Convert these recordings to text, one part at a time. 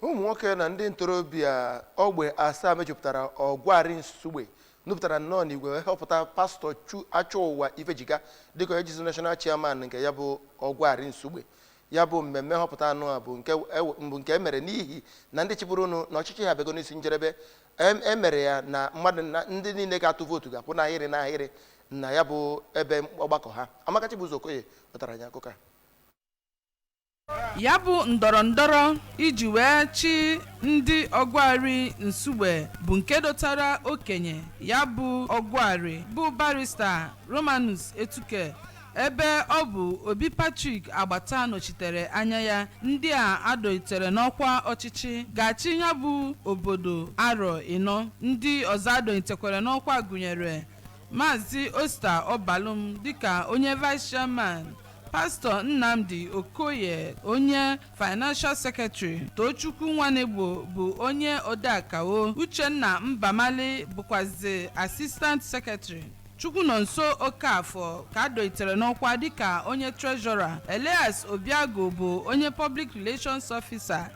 Ụmụ nwoke na ndị ntorobịa ogbe asaa mejupụtara Ọgwarị Nsugbe nupụtara nnọọ n'igwe wee họpụta Pastọ Chu Achụụwa Ifejika dịka onye jizi national chairman nke ya bụ Ọgwarị Nsugbe. Ya bụ mmemme nhọpụta anụ a bụ nke e mere n'ihi na ndị chịbụrụnụ na ọchịchị ha bịago n'isi njedebe. E mere ya na mmadụ na ndị niile ga-atụ vootu ga-akwụ n'ahịrị n'ahịrị na ya bụ ebe ọgbakọ ha. Amaka Chibuzo Okoye wetara anyị akụkọ a. Ya bụ ndọrọ ndọrọ iji wee chi ndị Ọgwarị Nsugbe bụ nke dọtara okenye ya bụ Ọgwarị, bụ Barrister Romanus Etuke, ebe ọ bụ Obi Patrick Agbata nọchitere anya ya. Ndị a adọlitere n'ọkwa ọchịchị ga-achị ya bụ obodo arọ 4. Ndị ọzọ adọlitekwere n'ọkwa gụnyere Maazị Osta Obalum dịka onye vice chairman, Pastọ Nnamdi Okoye onye financial secretary, Tochukwu Nwanegbo bụ onye odeakawo, Uchenna Mbamali bụkwazi assistant secretary, Chukwunonso Okafọ ka adọlitere n'ọkwa dịka onye treasurer, Elias Obiago bụ onye public relations officer,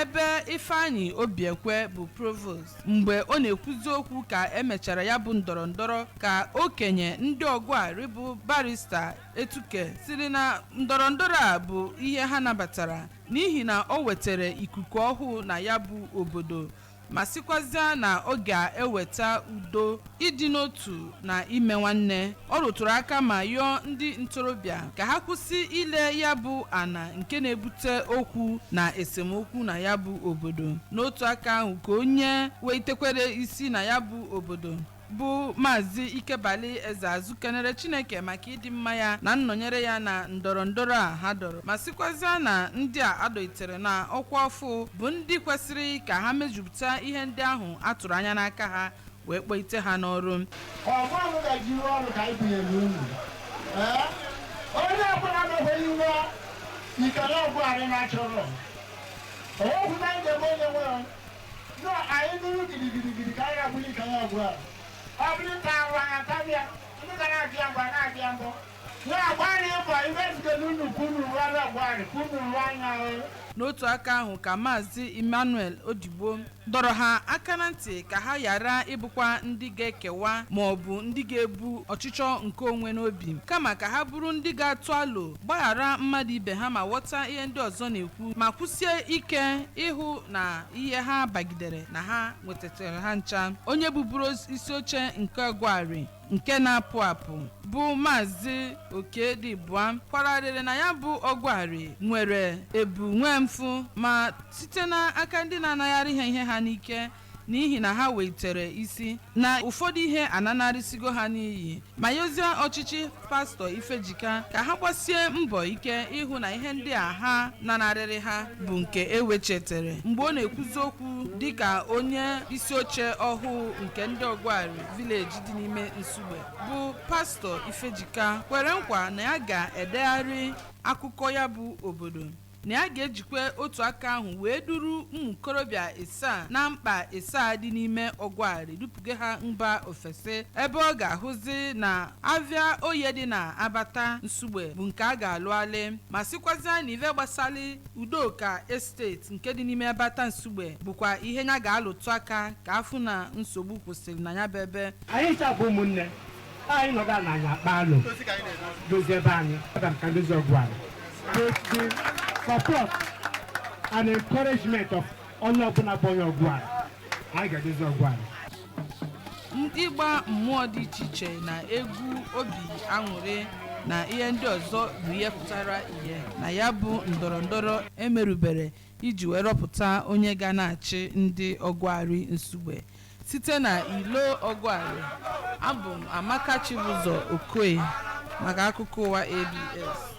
ebe Ifeanyi Obiekwe bụ provost. Mgbe ọ na-ekwuzi okwu ka emechara ya bụ ndọrọ ndọrọ, ka okenye ndị Ọgwarị bụ Barrister Etuke siri na ndọrọ ndọrọ a bụ ihe ha nabatara n'ihi na o wetara ikuku ọhụụ na ya bụ obodo, ma sịkwazịa na ọ ga-eweta udo, ịdị n'otu na ime nwanne. Ọ rụtụrụ aka ma yọọ ndị ntorobịa ka ha kwụsị ile ya bụ ana nke na-ebute okwu na esemokwu na ya bụ obodo. N'otu aka ahụ, ka onye welitekwere isi na ya bụ obodo, bụ Maazị Ikebali Eze kenere Chineke maka ịdị mma ya na nnọnyere ya na ndọrọ ndọrọ a ha dọrọ, ma sịkwazịa na ndị a adọlitere na ọkwa ọfụ bụ ndị kwesịrị ka ha mejupụta ihe ndị ahụ a tụrụ anya n'aka ha wee kpọlite ha n'ọrụ. Ọgụ gaji iwe ọrụ ka anyị bunyere unu. Ee, onye ọbụla mekweghị iwe ikele Ọgwarị na-achọrọ onwekwu na anyị ga-eme onye nwere nọ anyị nụrụ gidigidi ka anyị ga-abụrụ ikele Ọgwarị. Ọ bụrụ ka arụ anya tabịa ndị ga na-abịa mgbe na-abịa mbụ ya agbarị mbọ ibe zigara unu ka unu rụọ ọrụ Ọgwarị, ka unu rụọ anya. N'otu aka ahụ, ka Maazị Emmanuel Odigbo dọrọ ha aka na ntị ka ha ghara ịbụkwa ndị ga-ekewa ma ọ bụ ndị ga-ebu ọchịchọ nke onwe n'obi, kama ka ha bụrụ ndị ga-atụ alo, gbaghara mmadụ ibe ha ma ghọta ihe ndị ọzọ na-ekwu, ma kwụsie ike ịhụ na ihe ha bagidere na ha nwetachara ha ncha. Onye bụburu isi oche nke Ọgwarị nke na-apụ apụ, bụ Maazị Okedibua, kwararịrị na ya bụ Ọgwarị nwere ebu nwee mfụ ma site n'aka ndị na-anagharị ha ihe ha n'ike, n'ihi na ha welitere isi na ụfọdụ ihe ananarịsigo ha n'iyi, ma yozie ọchịchị Pastọ Ifejika ka ha gbasie mbọ ike ịhụ na ihe ndị a ha nanarịrị ha bụ nke ewechetere. Mgbe ọ na-ekwuzi okwu dịka onye isi oche ọhụụ nke ndị Ọgwarị village dị n'ime Nsugbe, bụ Pastọ Ifejika kwere nkwa na ya ga-edegharị akụkọ ya bụ obodo, na ya ga-ejikwa otu aka ahụ wee duru ụmụ okorobịa ịsaa na mkpa ịsaa dị n'ime Ọgwarị dupuga ha mba ofesi, ebe ọ ga-ahụzi na avịa oye dị na Abata Nsugbe bụ nke a ga-alụghalị, ma sịkwazịa na ife gbasali Udoka Estate nke dị n'ime Abata Nsugbe bụkwa ihe ya ga-alụtụ aka ka afụ na nsogbu kwụsịrị na ya bụ ebe. Anyị ncha bụ ụmụnne anyị, nọdụ ala, anyị akpa alụ dozie ebe anyị. Aga m ka ndozi Ọgwarị with the support and encouragement of onye ọbụla bụ onye Ọgwarị, anyị ga-edozi Ọgwarị. Ịgba mmụọ dị iche iche na egwu obi aṅụrị na ihe ndị ọzọ bụ ihe pụtara ihe na ya bụ ndọrọ ndọrọ emerubere iji wee rọpụta onye ga na-achị ndị Ọgwarị Nsugbe. Site na Ilo Ọgwarị, abụ m Amaka Chibụzọ Okoye maka akụkọ ụwa ABS.